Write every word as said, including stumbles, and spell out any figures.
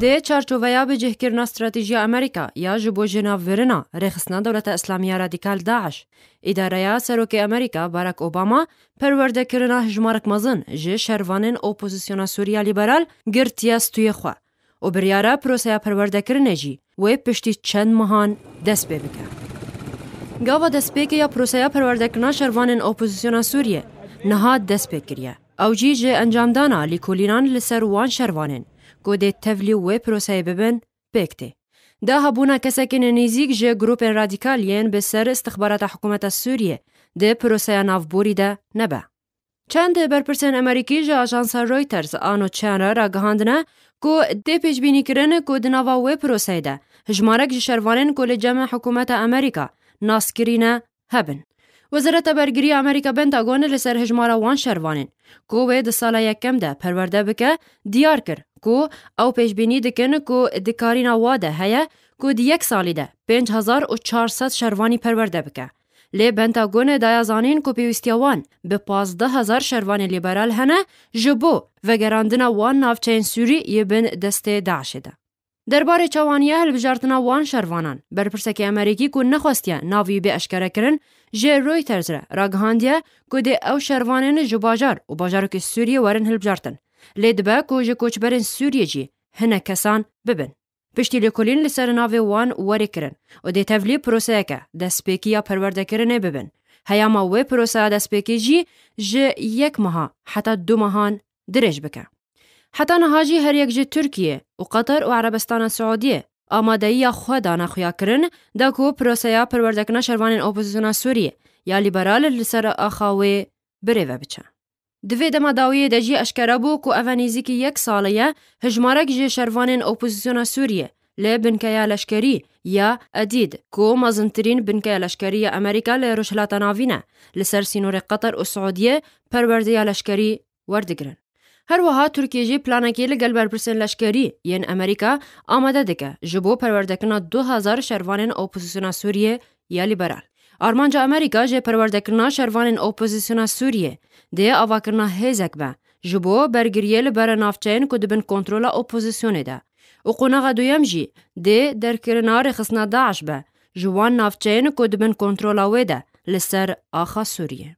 Di çarçoveya bicihkirina stratejiya Amerîka ya ji bo jinavbirina rêxistina Dewleta Îslamî ya Radîkal DAIŞ, îdareya Serokê Amerîka Barack Obama perwerdekirina hejmarek mezin ji şervanên opozîsyona Sûrî ya Lîberal girtiye stûyê xwe û biryara proseya perwerdekirinê jî wê piştî çend mehan dest pê bike. Gava destpêkê ya proseya perwerdekirina şervanên opozîsyona Sûriyê niha dest pê kiriye. Ew jî ji encamdana lêkolînan li ser wan şervanên ku dê tevlî wê proseyê bibin pêk tê. Dahebûna kesekî nêzîk ji grûpên radîkal yên bi ser istixbarata hikûmeta Sûriyê di proseya navborî de nebe. Çend berpirsên Amerîkî ji ajansa Reuters ano çend re ragihandine ku tê pêşbînîkirin ku di nava wê proseyê de hijmarek ji şervanên ku li cem hikûmeta Amerîka naskirî ne hebin. Wezareta Bergirî ya Amerîka Pentagon li ser hijmara wan şervanên ku wê di sala yekem de perwerde bike, diyar kir ku ew pêşbînî dikin ku dikarîna wa de heye ku di yek salî de pênc hezar û çar sed şervanî perwerde bike. Lê Pentagon daye zanîn ku pêwîstiya wan bi pazdeh hezar şervanê lîberal hene ji bo vegerandina wan navçeyên Sûrî yê bin destê DAIŞê de. Derbarê çawanî ye hilbijartina wan şervanan, berpirsekî Amerîkî ku nexwestiye nav wî bê eşkerekirin, ji Reuters re ragihandiye ku dê ew şervanên ji bajar û bajarokê Sûriyê werin hilbijartin. Lê dibe ku ji koçberên Sûriyê jî hinek kesan bibin. Piştî lêkolîn li ser navê wan werê kirin û dê tevlî proseyeke destpêkî ya perwerdekirinê bibin. Heyama wê proseya destpêkê jî ji yek meha heta du mehan dirêj bike. Heta niha jî her yek ji Tirkiye û Qeter û Erebistana Siûdiyê amadeyiya xwe dane xuyakirin da ku proseya perwerdekirina şervanên opozîsyona Sûriyê ya lîberal li ser axa wê birêve biçe. Di vê dema dawiyê de jî eşkere bû ku eve nêzîkî yek salê ye hijmarek ji şervanên opozîsyona Sûriyê li binkeya leşkerî ya Edîd, ku mezintirîn binkeya leşkerî ya Amerîka li Rojhilata Navîn e, li ser sînorê Qeter û Siûdiyê perwerdeya leşkerî werdigirin. Her wiha Tirkiye jî planekê li gel berpirsên leşkerî yên Amerîka amade dike ji bo perwerdekirina du hezar şervanên opozîsyona Sûriyê ya lîberal. Armanca Amerîka ji perwerdekirina şervanên opozîsyona Sûriyê dê avakirina hêzek be ji bo bergiriyê li ber navçeyên ku di bin kontrola opozîsyonê de û qonaxa duyem jî dê derkirina rêxistina DAIŞ be ji wan navçeyên ku di bin kontrola wê de li ser axa Sûriyê.